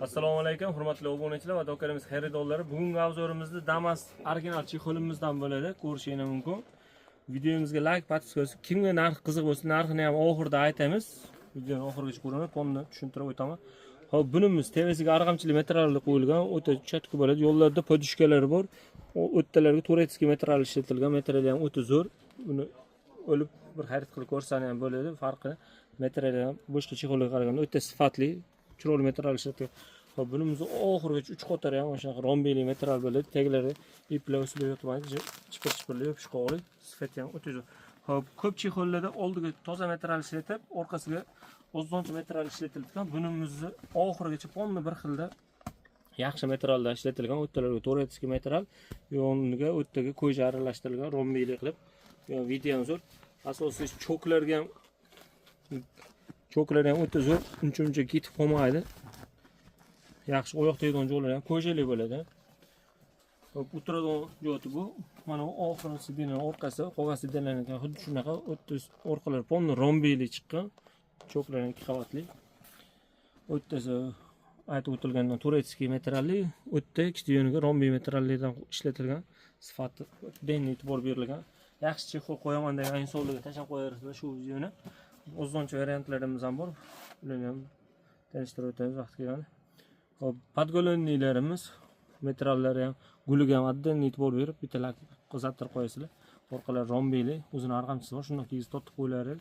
Assalomu alaykum, hurmatli obunachilar va do'konimiz xaridorlari. Bugungi обзор imizda Damas original чехол imizdan bo'ladi, ko'rishingiz mumkin. Videomizga like, подписка bo'lsin. Kimga narx qiziq bo'lsa, narxini ham oxirida aytamiz. Videoni oxirigacha ko'raman, полный tushuntirib o'taman. Xo'p, bunimiz tevasiga arg'amchilik materialli qo'yilgan, o'ta чётко bo'ladi. Yo'llarda подушка lari bor. O o'ttalarga турецкий material ishlatilgan, material ham o'ta zo'r. Buni olib bir xarid qilib ko'rsani ham bo'ladi, farqi material ham boshqa чехол ga qaraganda o'ta sifatli, chiroyli material ishlatilgan. Xo'p, bunimiz oxirigacha uch qatori ham shunaqa rombiyli material bo'ladi. Taglari iplar ustida yotmaydi, chipir chipirli yopishqoqli, sifati ham o'ta zo'r. Xo'p, ko'p чехол larda oldiga toza material ishlatib, orqasiga ozoncha material ishlatilgan. Bunimizni oxirigacha полный bir xilda yaxshi materialda ishlatilgan, o'ttalarga турецкий material, yoniga o'ttaga кожа aralashtirilgan, rombiyli qilib, вид i ham zo'r. Asosiy choklarga ham, choklar ham o'ta zo'r, uncha muncha ketib qolmaydi. Yaxshi oyoq tegadigan joylari ham кожа li bo'ladi. Xo'p, o'tiradigan joyi bu. Mana bu oxirgi сиденье ni orqasi, qolgan сиденье larniki xuddi shunaqa, o'tta orqalari полный rombiyli chiqqan. Choklar ham ikki qavatli. O'ttasi aytib o'tilgandan турецкий materialli, o'tta ikkita yoniga rombiy materiallardan ishlatilgan, sifati отдельный e'tibor berilgan. Yaxshi чехол qo'yaman degan insonlarga tashlab qo'yaversizlar shu videoni. Ozoncha variantlarimiz ham bor. Ularni ham tanishtirib o'tamiz vaqti kelganda. Xo'p, подголовник larimiz materiallari ham, guliga ham отдельный e'tibor berib, bitta lak qizartirib qo'yasizlar. Orqalari rombiyli, o'zini arg'amchisi bor, shundoq kiygizib tortib qo'yiladi.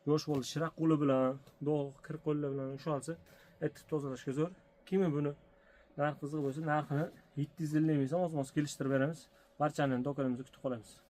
Yosh bola shiroq qo'li bilan, dog', kir qo'llar bilan ushalsa, etib tozalashga zo'r. Kimi buni narx qiziq bo'lsa, narxini 750 ming so'm, oz-moz kelishtirib beramiz. Barchani do'konimizda kutib qolamiz.